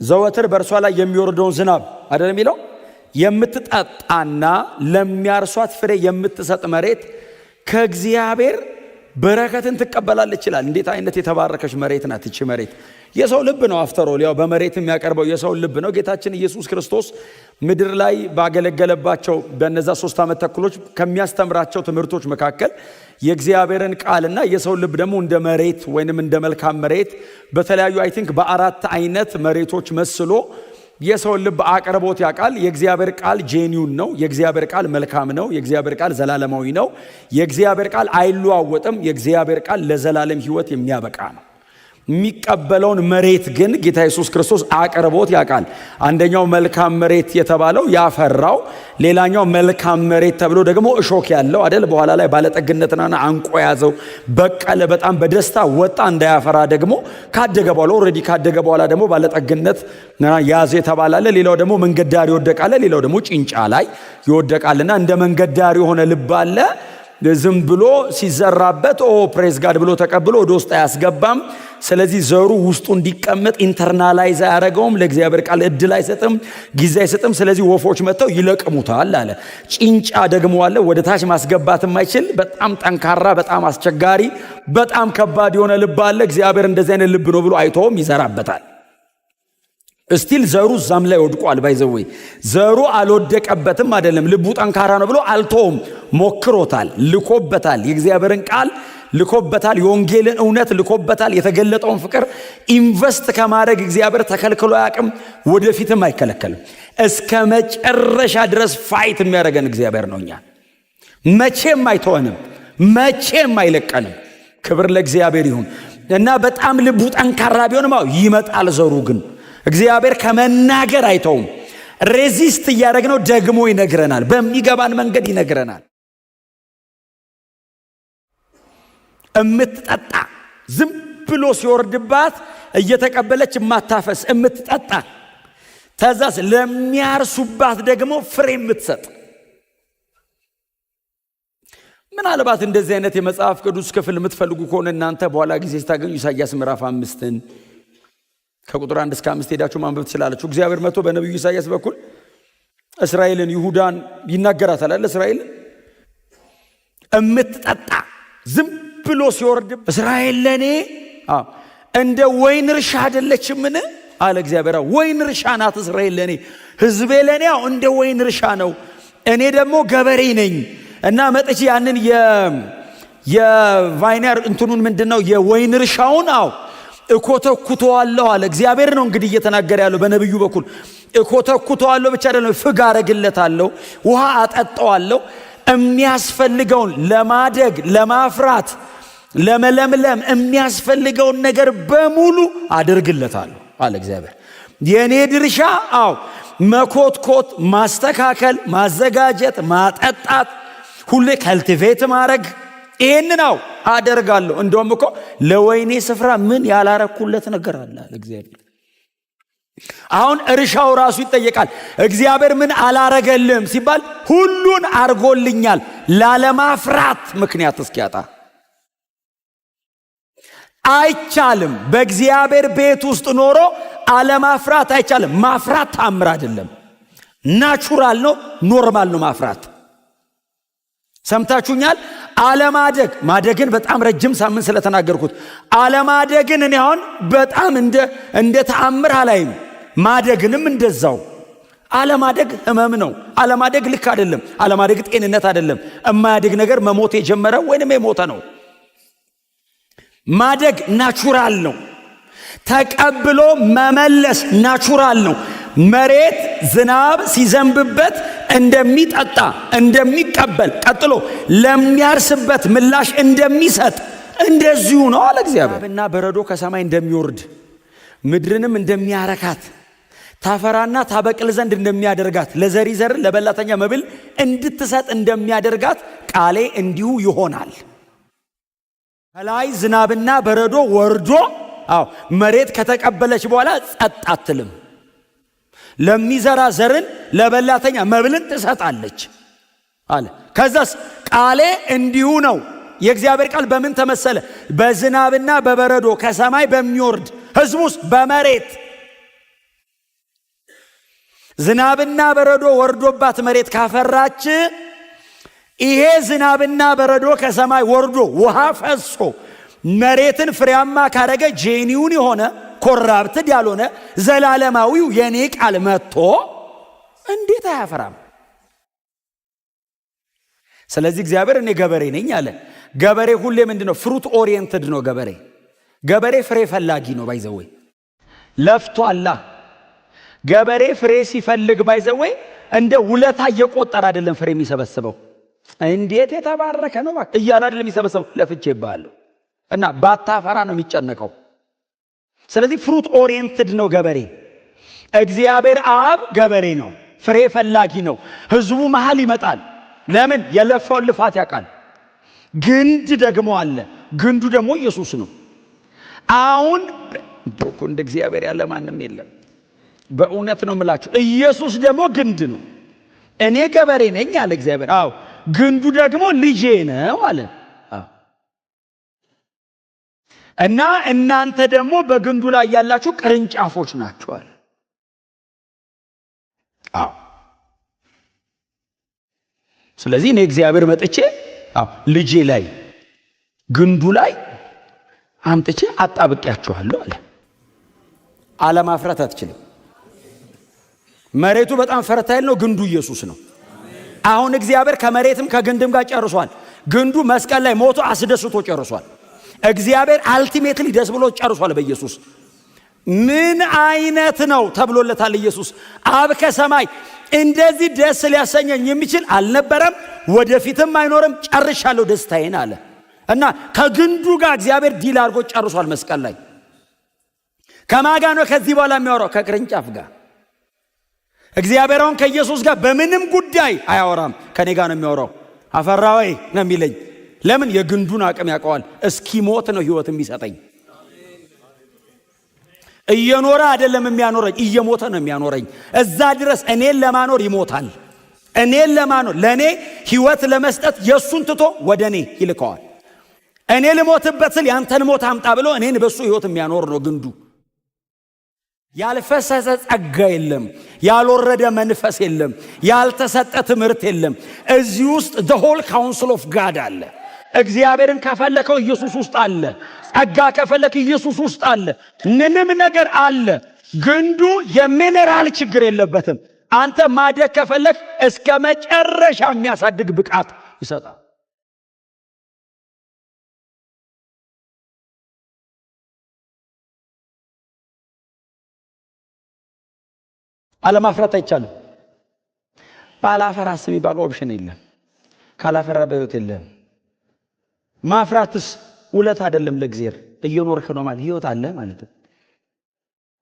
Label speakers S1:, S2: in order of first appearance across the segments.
S1: ዘወትር በእርሷ ላይ የሚወርደውን ዝናብ አይደል የሚለው? የምትጠጣና ለሚያርሷት ፍሬ የምትሰጥ መሬት ከእግዚአብሔር በረከትን ትቀበላለች ይላል። እንዴት አይነት የተባረከች መሬት ናት እቺ መሬት! የሰው ልብ ነው። After all ያው በመሬት የሚያቀርበው የሰው ልብ ነው። ጌታችን ኢየሱስ ክርስቶስ ምድር ላይ ባገለገለባቸው በነዛ 3 ዓመት ተኩሎች ከሚያስተምራቸው ትምህርቶች መካከል የእግዚአብሔርን ቃልና የሰው ልብ ደግሞ እንደ መሬት ወይንም እንደ መልካም መሬት በተለያዩ I think በአራት አይነት መሬቶች መስሎ የሰው ልብ አቅርቦት ያውቃል። የእግዚአብሔር ቃል genuine ነው። የእግዚአብሔር ቃል መልካም ነው። የእግዚአብሔር ቃል ዘላለማዊ ነው። የእግዚአብሔር ቃል አይለዋወጥም። የእግዚአብሔር ቃል ለዘላለም ሕይወት የሚያበቃ ነው። የሚቀበለውን መሬት ግን ጌታ ኢየሱስ ክርስቶስ አቅርቦት ያውቃል። አንደኛው መልካም መሬት የተባለው ያፈራው፣ ሌላኛው መልካም መሬት ተብሎ ደግሞ እሾክ ያለው አይደል? በኋላ ላይ ባለጠግነትና አንቆ ያዘው፣ በቀለ፣ በጣም በደስታ ወጣ። እንዳያፈራ ደግሞ ካደገ በኋላ already ካደገ በኋላ ደግሞ ባለጠግነት ያዘ የተባለ አለ። ሌላው ደግሞ መንገድ ዳር ይወደቃል። ሌላው ደግሞ ጭንጫ ላይ ይወደቃልና እንደ መንገድ ዳር የሆነ ልብ አለ። ዝም ብሎ ሲዘራበት oh praise God ብሎ ተቀብሎ ወደ ውስጥ አያስገባም። ስለዚህ ዘሩ ውስጡ እንዲቀመጥ internalize አያደርገውም። ለእግዚአብሔር ቃል እድል አይሰጥም፣ ጊዜ አይሰጥም። ስለዚህ ወፎች መጥተው ይለቅሙታል አለ። ጭንጫ ደግሞ አለ፣ ወደ ታች ማስገባት የማይችል በጣም ጠንካራ፣ በጣም አስቸጋሪ፣ በጣም ከባድ የሆነ ልብ አለ። እግዚአብሔር እንደዚህ አይነት ልብ ነው ብሎ አይቶም ይዘራበታል። Still ዘሩ እዛም ላይ ወድቋል። By the way ዘሩ አልወደቀበትም አይደለም፣ ልቡ ጠንካራ ነው ብሎ አልተውም። ሞክሮታል፣ ልኮበታል። የእግዚአብሔርን ቃል ልኮበታል። የወንጌልን እውነት ልኮበታል። የተገለጠውን ፍቅር invest ከማድረግ እግዚአብሔር ተከልክሎ አያውቅም፣ ወደፊትም አይከለከልም። እስከ መጨረሻ ድረስ fight የሚያደርገን እግዚአብሔር ነው። እኛ መቼም አይተወንም፣ መቼም አይለቀንም። ክብር ለእግዚአብሔር ይሁን እና በጣም ልቡ ጠንካራ ቢሆንም ይመጣል ዘሩ ግን እግዚአብሔር ከመናገር አይተውም። Resist እያደረግነው ደግሞ ይነግረናል። በሚገባን መንገድ ይነግረናል። እምትጠጣ ዝም ብሎ ሲወርድባት እየተቀበለች የማታፈስ እምትጠጣ፣ ተዛስ ለሚያርሱባት ደግሞ ፍሬ የምትሰጥ። ምናልባት እንደዚህ አይነት የመጽሐፍ ቅዱስ ክፍል የምትፈልጉ ከሆነ እናንተ በኋላ ጊዜ ስታገኙ ኢሳይያስ ምዕራፍ 5ን ከቁጥር 1 እስከ 5 ሄዳችሁ ማንበብ ትችላላችሁ። እግዚአብሔር መጥቶ በነቢዩ ኢሳይያስ በኩል እስራኤልን ይሁዳን ይናገራታል አይደል? እስራኤልን እምትጠጣ ዝም ብሎ ሲወርድ እስራኤል ለኔ እንደ ወይን እርሻ አይደለችምን አለ እግዚአብሔር። ወይን እርሻ ናት እስራኤል ለኔ፣ ሕዝቤ ለኔ እንደ ወይን እርሻ ነው። እኔ ደግሞ ገበሬ ነኝ እና መጥቼ ያንን የ vineyard እንትኑን ምንድነው የወይን እርሻውን እኮተኩተዋለሁ አለ። እግዚአብሔር ነው እንግዲህ እየተናገረ ያለው በነብዩ በኩል። እኮተኩተዋለሁ ብቻ አይደለም፣ ፍግ አረግለታለሁ፣ ውሃ አጠጣዋለሁ፣ የሚያስፈልገውን ለማደግ ለማፍራት ለመለምለም የሚያስፈልገውን ነገር በሙሉ አድርግለታለሁ አለ እግዚአብሔር። የኔ ድርሻ መኮትኮት፣ ማስተካከል፣ ማዘጋጀት፣ ማጠጣት፣ ሁሌ cultivate ማድረግ ይሄንን አደርጋለሁ። እንደውም እኮ ለወይኔ ስፍራ ምን ያላረኩለት ነገር አለ አለ እግዚአብሔር። አሁን እርሻው ራሱ ይጠየቃል። እግዚአብሔር ምን አላረገልም ሲባል ሁሉን አርጎልኛል ላለማፍራት ምክንያት እስኪያጣ አይቻልም። በእግዚአብሔር ቤት ውስጥ ኖሮ አለማፍራት አይቻልም። ማፍራት ታምር አይደለም፣ natural ነው፣ normal ነው ማፍራት። ሰምታችሁኛል? አለማደግ ማደግን በጣም ረጅም ሳምንት ስለተናገርኩት አለማደግን እኔ አሁን በጣም እንደ ተአምር አላይም። ማደግንም እንደዛው። አለማደግ ህመም ነው። አለማደግ ልክ አይደለም። አለማደግ ጤንነት አይደለም። እማያድግ ነገር መሞት የጀመረ ወይንም የሞተ ነው። ማደግ natural ነው። ተቀብሎ መመለስ natural ነው። መሬት ዝናብ ሲዘንብበት እንደሚጠጣ እንደሚቀበል፣ ቀጥሎ ለሚያርስበት ምላሽ እንደሚሰጥ እንደዚሁ ነው አለ እግዚአብሔር። እና በረዶ ከሰማይ እንደሚወርድ ምድርንም እንደሚያረካት ታፈራና ታበቅል ዘንድ እንደሚያደርጋት ለዘሪ ዘር ለበላተኛ መብል እንድትሰጥ እንደሚያደርጋት ቃሌ እንዲሁ ይሆናል። ከላይ ዝናብና በረዶ ወርዶ መሬት ከተቀበለች በኋላ ጸጥ አትልም። ለሚዘራ ዘርን ለበላተኛ መብልን ትሰጣለች አለ። ከዛስ ቃሌ እንዲሁ ነው። የእግዚአብሔር ቃል በምን ተመሰለ? በዝናብና በበረዶ ከሰማይ በሚወርድ ህዝቡስ በመሬት። ዝናብና በረዶ ወርዶባት መሬት ካፈራች፣ ይሄ ዝናብና በረዶ ከሰማይ ወርዶ ውሃ ፈሶ መሬትን ፍሬያማ ካረገ፣ genuine የሆነ፣ corrupted ያልሆነ፣ ዘላለማዊው የኔ ቃል መጥቶ እንዴት አያፈራም? ስለዚህ እግዚአብሔር እኔ ገበሬ ነኝ አለ። ገበሬ ሁሌ ምንድን ነው? Fruit oriented ነው ገበሬ። ገበሬ ፍሬ ፈላጊ ነው። By the way ለፍቷላ። ገበሬ ፍሬ ሲፈልግ by the way እንደ ውለታ እየቆጠረ አይደለም ፍሬ የሚሰበስበው። እንዴት የተባረከ ነው እባክህ እያለ አይደለም የሚሰበስበው። ለፍቼብሃለሁ እና ባታፈራ ነው የሚጨነቀው። ስለዚህ fruit oriented ነው ገበሬ። እግዚአብሔር አብ ገበሬ ነው፣ ፍሬ ፈላጊ ነው። ህዝቡ መሃል ይመጣል። ለምን? የለፋውን ልፋት ያውቃል። ግንድ ደግሞ አለ። ግንዱ ደግሞ ኢየሱስ ነው። አሁን እኮ እንደ እግዚአብሔር ያለ ማንም የለም። በእውነት ነው የምላችሁ። ኢየሱስ ደግሞ ግንድ ነው። እኔ ገበሬ ነኝ አለ እግዚአብሔር። አዎ፣ ግንዱ ደግሞ ልጄ ነው አለ። እና እናንተ ደግሞ በግንዱ ላይ ያላችሁ ቅርንጫፎች ናችሁ አለ። አዎ፣ ስለዚህ እኔ እግዚአብሔር መጥቼ፣ አዎ፣ ልጄ ላይ፣ ግንዱ ላይ አምጥቼ አጣብቄያችኋለሁ አለ። አለማፍራት አትችልም። መሬቱ በጣም fertile ነው። ግንዱ ኢየሱስ ነው። አሁን እግዚአብሔር ከመሬትም ከግንድም ጋር ጨርሷል። ግንዱ መስቀል ላይ ሞቶ አስደስቶ ጨርሷል። እግዚአብሔር ultimately ደስ ብሎ ጨርሷል በኢየሱስ። ምን አይነት ነው ተብሎለታል። ኢየሱስ አብ ከሰማይ እንደዚህ ደስ ሊያሰኘኝ የሚችል አልነበረም፣ ወደፊትም አይኖርም፣ ጨርሻለሁ ደስታዬን አለ እና ከግንዱ ጋር እግዚአብሔር deal አድርጎ ጨርሷል መስቀል ላይ። ከማን ጋር ነው ከዚህ በኋላ የሚያወራው? ከቅርንጫፍ ጋር። እግዚአብሔር አሁን ከኢየሱስ ጋር በምንም ጉዳይ አያወራም። ከኔ ጋር ነው የሚያወራው። አፈራ ወይ ነው የሚለኝ። ለምን? የግንዱን አቅም ያውቀዋል። እስኪሞት ነው ህይወት የሚሰጠኝ። እየኖረ አይደለም የሚያኖረኝ፣ እየሞተ ነው የሚያኖረኝ። እዛ ድረስ እኔን ለማኖር ይሞታል። እኔን ለማኖር፣ ለእኔ ህይወት ለመስጠት የእሱን ትቶ ወደ እኔ ይልከዋል። እኔ ልሞትበት ስል ያንተን ሞት አምጣ ብሎ እኔን በእሱ ህይወት የሚያኖር ነው ግንዱ። ያልፈሰሰ ጸጋ የለም፣ ያልወረደ መንፈስ የለም፣ ያልተሰጠ ትምህርት የለም። እዚህ ውስጥ the whole counsel of God አለ። እግዚአብሔርን ከፈለከው ኢየሱስ ውስጥ አለ። ጸጋ ከፈለክ ኢየሱስ ውስጥ አለ። ምንም ነገር አለ። ግንዱ የሚኔራል ችግር የለበትም። አንተ ማደግ ከፈለክ እስከ መጨረሻ የሚያሳድግ ብቃት ይሰጣል። አለማፍራት አይቻልም። ባላፈራስ የሚባል option የለም። ካላፈራ በህይወት የለም። ማፍራትስ ውለት አይደለም ለእግዚአብሔር፣ እየኖርክ ነው ማለት፣ ህይወት አለ ማለት ነው።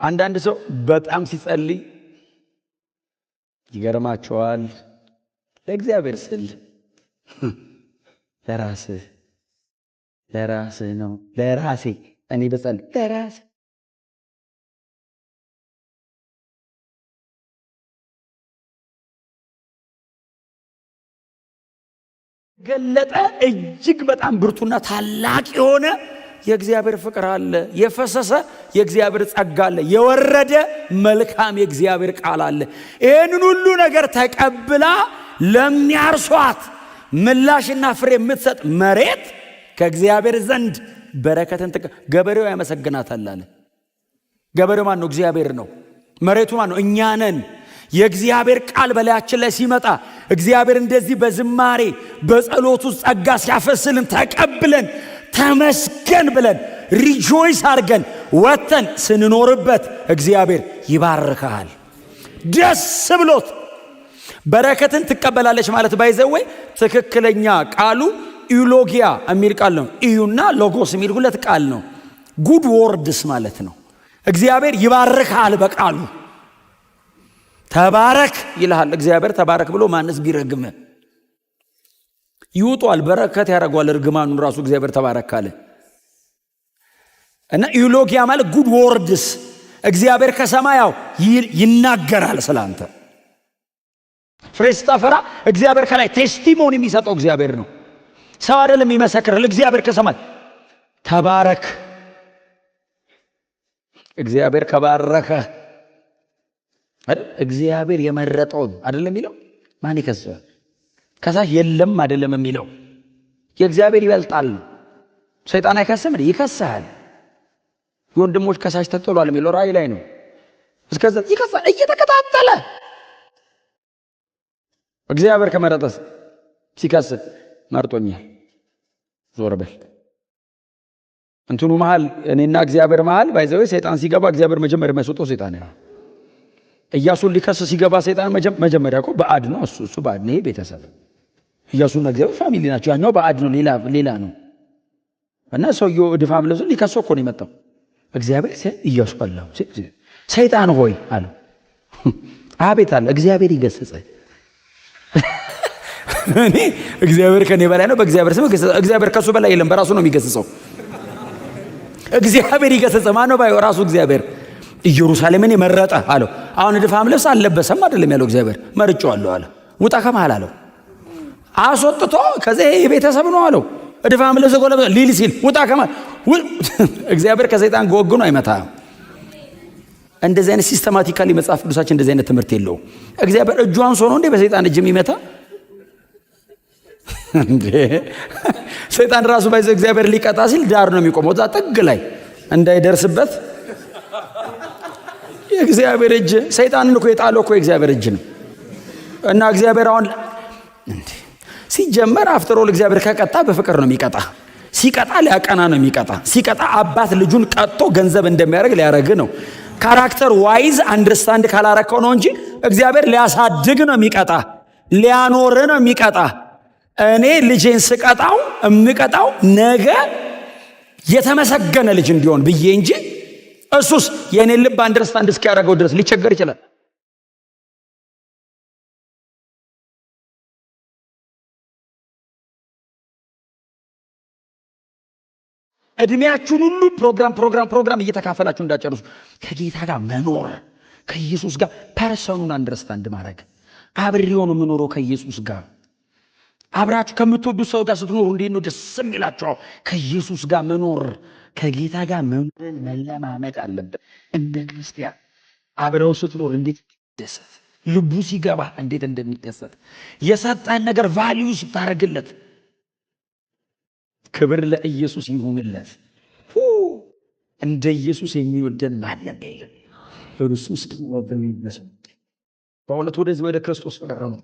S1: አንዳንድ ሰው በጣም ሲጸልይ ይገርማቸዋል። ለእግዚአብሔር ስል ለራስህ፣ ለራስህ ነው፣ ለራሴ፣ እኔ በጸልይ ለራሴ። ገለጠ እጅግ በጣም ብርቱና ታላቅ የሆነ የእግዚአብሔር ፍቅር አለ። የፈሰሰ የእግዚአብሔር ጸጋ አለ። የወረደ መልካም የእግዚአብሔር ቃል አለ። ይህንን ሁሉ ነገር ተቀብላ ለሚያርሷት ምላሽና ፍሬ የምትሰጥ መሬት ከእግዚአብሔር ዘንድ በረከትን፣ ገበሬው ያመሰግናታል አለ። ገበሬው ማን ነው? እግዚአብሔር ነው። መሬቱ ማን ነው? እኛ ነን። የእግዚአብሔር ቃል በላያችን ላይ ሲመጣ፣ እግዚአብሔር እንደዚህ በዝማሬ በጸሎቱ ጸጋ ሲያፈስልን ተቀብለን፣ ተመስገን ብለን፣ rejoice አድርገን ወጥተን ስንኖርበት እግዚአብሔር ይባርክሃል። ደስ ብሎት በረከትን ትቀበላለች ማለት by the way ትክክለኛ ቃሉ eulogia የሚል ቃል ነው። eu ና logos የሚል ሁለት ቃል ነው። Good words ማለት ነው። እግዚአብሔር ይባርክሃል፣ በቃሉ ተባረክ ይልሃል። እግዚአብሔር ተባረክ ብሎ ማንስ ቢረግም ይውጧል፣ በረከት ያደርገዋል። እርግማኑን ራሱ እግዚአብሔር ተባረክ ካለ። እና eulogia ማለት good words፣ እግዚአብሔር ከሰማያው ይናገራል ስላንተ። ፍሬ ስታፈራ እግዚአብሔር ከላይ testimony የሚሰጠው እግዚአብሔር ነው። ሰው አይደለም የሚመሰክርልህ። እግዚአብሔር ከሰማይ ተባረክ። እግዚአብሔር ከባረከ አይደል? እግዚአብሔር የመረጠውን አይደለም የሚለው ማን ይከሰዋል? ከሳሽ የለም አይደለም የሚለው የእግዚአብሔር ይበልጣል። ሰይጣን አይከስም? ይከሳል። የወንድሞች ከሳሽ ተጥሏል የሚለው ራእይ ላይ ነው። እስከዛ ይከሳል እየተከታተለ። እግዚአብሔር ከመረጠስ ሲከስ መርጦኛል፣ ዞር በል። እንትኑ መሃል፣ እኔና እግዚአብሔር መሃል by the way ሰይጣን ሲገባ እግዚአብሔር መጀመሪያ የሚያስወጣው ሰይጣን ነው። ኢያሱን ሊከስ ሲገባ ሰይጣን መጀመሪያ እኮ ባዕድ ነው እሱ ባዕድ ነው። ይሄ ቤተሰብ ኢያሱና እግዚአብሔር family ናቸው። ያኛው ባዕድ ነው፣ ሌላ ሌላ ነው። እና ሰውየው እድፋም ለብሶ ሊከሰው እኮ ነው የመጣው። እግዚአብሔር ኢያሱ አለው፣ ሰይጣን ሆይ አለው። አቤት አለ። እግዚአብሔር ይገስጽህ። እኔ እግዚአብሔር ከኔ በላይ ነው፣ በእግዚአብሔር ስም እግዚአብሔር ከሱ በላይ የለም፣ በራሱ ነው የሚገስጸው። እግዚአብሔር ይገስጽህ። ማነው ባዩ? ራሱ እግዚአብሔር። ኢየሩሳሌምን የመረጠ አለው። አሁን እድፋም ልብስ አልለበሰም አይደለም ያለው እግዚአብሔር። መርጬዋለሁ አለ። ውጣ ከመሃል አለው። አስወጥቶ ከዚህ የቤተሰብ ነው አለው። እድፋም ልብስ ሊል ሲል ውጣ ከመሃል። እግዚአብሔር ከሰይጣን ጎግኖ አይመታም። እንደዚህ አይነት systematically መጽሐፍ ቅዱሳችን እንደዚህ አይነት ትምህርት የለውም። እግዚአብሔር እጁ አንሶ ነው እንዴ በሰይጣን እጅ የሚመታ እንዴ? ሰይጣን ራሱ by the way እግዚአብሔር ሊቀጣ ሲል ዳር ነው የሚቆመው፣ እዛ ጥግ ላይ እንዳይደርስበት። የእግዚአብሔር እጅ ሰይጣንን እኮ የጣለው እኮ የእግዚአብሔር እጅ ነው። እና እግዚአብሔር አሁን እንዴ ሲጀመር after all እግዚአብሔር ከቀጣ በፍቅር ነው የሚቀጣ። ሲቀጣ ሊያቀና ነው የሚቀጣ። ሲቀጣ አባት ልጁን ቀጥቶ ገንዘብ እንደሚያደርግ ሊያደርግ ነው። Character wise understand ካላረከው ነው እንጂ እግዚአብሔር ሊያሳድግ ነው የሚቀጣ፣ ሊያኖር ነው የሚቀጣ። እኔ ልጄን ስቀጣው የምቀጣው ነገ የተመሰገነ ልጅ እንዲሆን ብዬ እንጂ እሱስ የእኔን ልብ understand እስኪያደርገው ድረስ ሊቸገር ይችላል። እድሜያችሁን ሁሉ ፕሮግራም ፕሮግራም ፕሮግራም እየተካፈላችሁ እንዳጨርሱ ከጌታ ጋር መኖር፣ ከኢየሱስ ጋር person ኡን understand ማድረግ፣ አብሬው ነው የምኖረው ከኢየሱስ ጋር። አብራችሁ ከምትወዱ ሰው ጋር ስትኖሩ እንዴት ነው ደስ የሚላችሁ? ከኢየሱስ ጋር መኖር፣ ከጌታ ጋር መኖርን መለማመድ አለብን። እንደ ክርስቲያን አብረው ስትኖር እንዴት ደሰት፣ ልቡ ሲገባ እንዴት እንደሚደሰት፣ የሰጠን ነገር value ስታደርግለት፣ ክብር ለኢየሱስ ይሁንለት። እንደ ኢየሱስ የሚወደን ማንም የለም። እርሱ በእውነት ወደዚህ ወደ ክርስቶስ ፍቅር ነው።